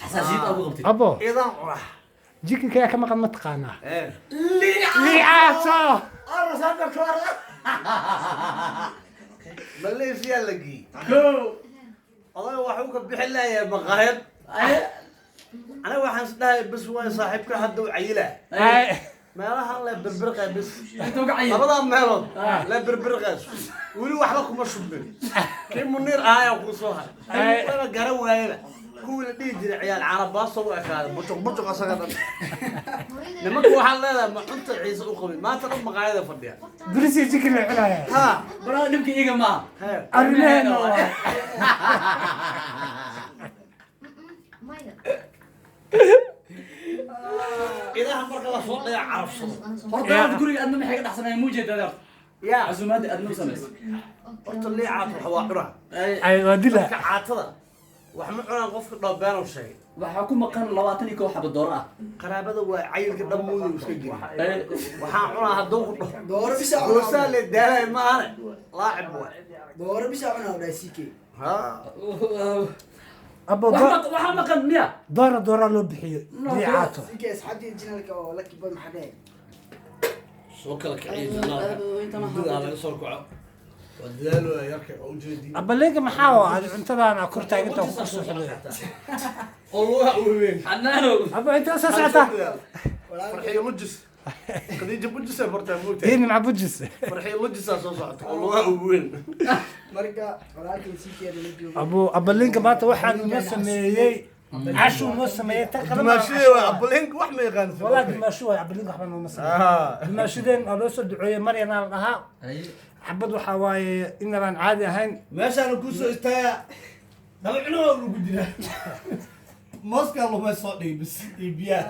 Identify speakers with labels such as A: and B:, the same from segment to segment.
A: Xasaasiyad aad ugu qabtid.
B: Abo.
C: Idaan cunaa.
B: Jikinka yaa ka maqan, ma taqaanaa?
C: Ee.
B: Liicaato.
C: Arasada kora. Malaysia la geeyey. Odaga waxuu ka bixin lahayaa maqaayad. Aniga waxaan is dhahay, bas waay, saaxiibka hadda u cayilaa. Meelahan le birbirqee bis.
A: Intuu ka cayil.
C: Labadaa meelood le birbirqees, weli waxba kuma shubmin. Kii Muniir ahayaa kuu soo haray, waba garan waayaba kuwii la dhihi jiray ciyaal carabaaso u ekaaday, bujuq bujuq asaga dhan. Nimanka waxaan leedahay, ma cunta ciise u qabin, maanta dhan maqaayada fadhiya.
B: Bariis iyo jikin la cunaya.
C: Ha.
A: Barada dhibka iiga maaha.
C: He.
B: Arrimaheena waa.
D: Maya.
C: Idaha marka la soo dhaya carabsado.
A: Horta aad guriga adna maxay ka dhaxsanayaan? Muu jeedaa horta?
C: Yaa.
A: Casuumaadda adna u samaysay.
C: Horta liicaat wax waa cunaa.
B: Ay, waa dila.
C: Dadka caatada wax ma cunaan, qofka dhoobeenow sheegay.
A: Waxaa ku maqan 21 xabo dooro ah.
C: Qaraabada waa cayilka dhammuuda iska geli. Waxaan cunaa hadduu ku dhaho.
E: Dooro bisa.
C: Goosaa le daalay maahane, laacib waay.
E: Dooro bisa cunaa dhahay CK.
C: Ha.
B: Abo.
A: Waxaa maqan miya?
B: Doora doora loo bixiyo liicaato.
E: CK, asxaabtii channelka oo Lucky Boy, maxaa dhahay?
C: Soo kala kiciya channelka, muddada laga soo kaco, waa dadaalooya yarka oo ujeedin.
B: Abalinka maxaa oo aad cuntadaana kor taaginta ku soo xidhay?
C: Oo lugaha u weyn.
A: Xanaanow.
B: Abo, inta soo socota.
C: Farxiyo Lujis, Khadiija Bujis ay bartaa, moogtahay.
B: Diini maca Bujis.
C: Farxiyo Lujisaa soo socota oo lugaha ugu weyn.
E: Marka walaalkay CK la joogo.
B: Abo, abalinka maanta waxaan noo sameeyey, cashuu noo sameeyey tan kale.
C: Dumaashidee waa abalink, wax ma yaqaan.
B: Walaa dimaashu waay, abalinka waxba nooma sameeyey. Dimaashideen waa loo soo duceeyey, Maryanaa la dhahaa. Xabad waxaa waaye inabaan caadi ahayn.
C: Meeshaana kusoo istaagaa, daba cuno waa lagu jiraa, mooskaa lumay soo dhigay bis iyo biyaha.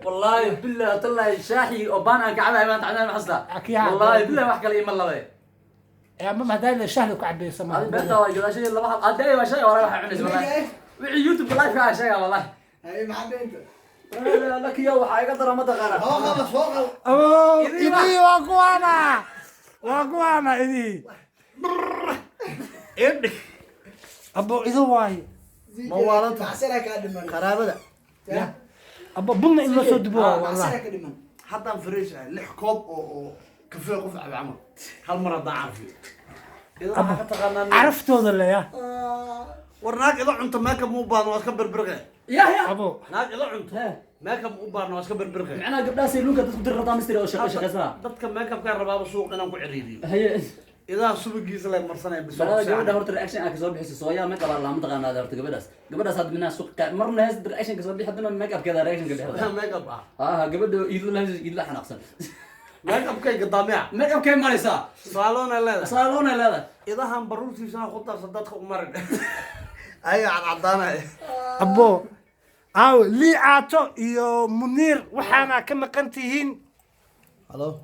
A: Wallaahi billahi tallahi, shaaxi oo baan aan kacbahay maanta, cadaan maxasta.
B: Akiyaa.
A: Wallaahi billahi, wax kale ima labe.
B: Ama maadaama la shahli ku cabeysa ma.
A: Adi beerta waa gadaashay laba hab adee waa shay, walahi waxaa cunaysa, wallahi wixii YouTube live ka ah sheega, wallahi.
E: Hay, maxaa dhahay?
A: Lakiyo waxaa iga dara, ma taqaana?
C: Soo qaba, soo qaba.
B: Abo, idii waa kuwaana, waa kuwaana idii.
C: Indhig.
B: Abo, ido waaye.
C: Ma waalan tahay?
E: Macsara kaa dhiman.
C: Qaraabada.
E: Ya.
B: Abo, bunna in loo soo dubo waa
E: Macsara
B: wallahi.
E: ka dhiman.
C: Haddaan fresh ahay, lix koob oo kafee qof cab camal hal mar haddaan carfiyo. Idan waxaa ka taqaanaa
B: Caraftooda leya.
C: War naag ida cunto makeup ma u baahno, waa iska birbirqe.
A: Ya ya.
B: Abo.
C: Naag ida cunto makeup ma u baahno, waa iska birbirqe.
A: Macnaha gabdhaha sayluunka dadku diri rabtaa, misteri oo shaqo shaqaysana.
C: Dadka makeupkaa rabaaba suuq inaan ku ciriiriyo.
A: Haye.
C: Idaha subagiisa lay marsanaya bis.
A: Balada gabadha horta reaction aa kasoo bixiso sooyaa make up lama taqaanaa horta. Gabadhaas hadda minaa suuq marna hees reaction kasoo bixi, haddana make upkeeda reaction ka bixida.
C: Makeup ah.
A: Ha ha, gabadha iidla la iidla xanaaqsan.
C: Makeupkay gadaamiya.
A: Make upkay maraysaa.
C: Saaloona leedahay.
A: Saaloona leedahay.
C: Idahan baruurtiisana ku darsa, dadka u marin ayaga cadcadaanaya.
B: Abo, aaw Liicaato iyo Muniir, waxaana ka maqan tihiin?
C: Halo.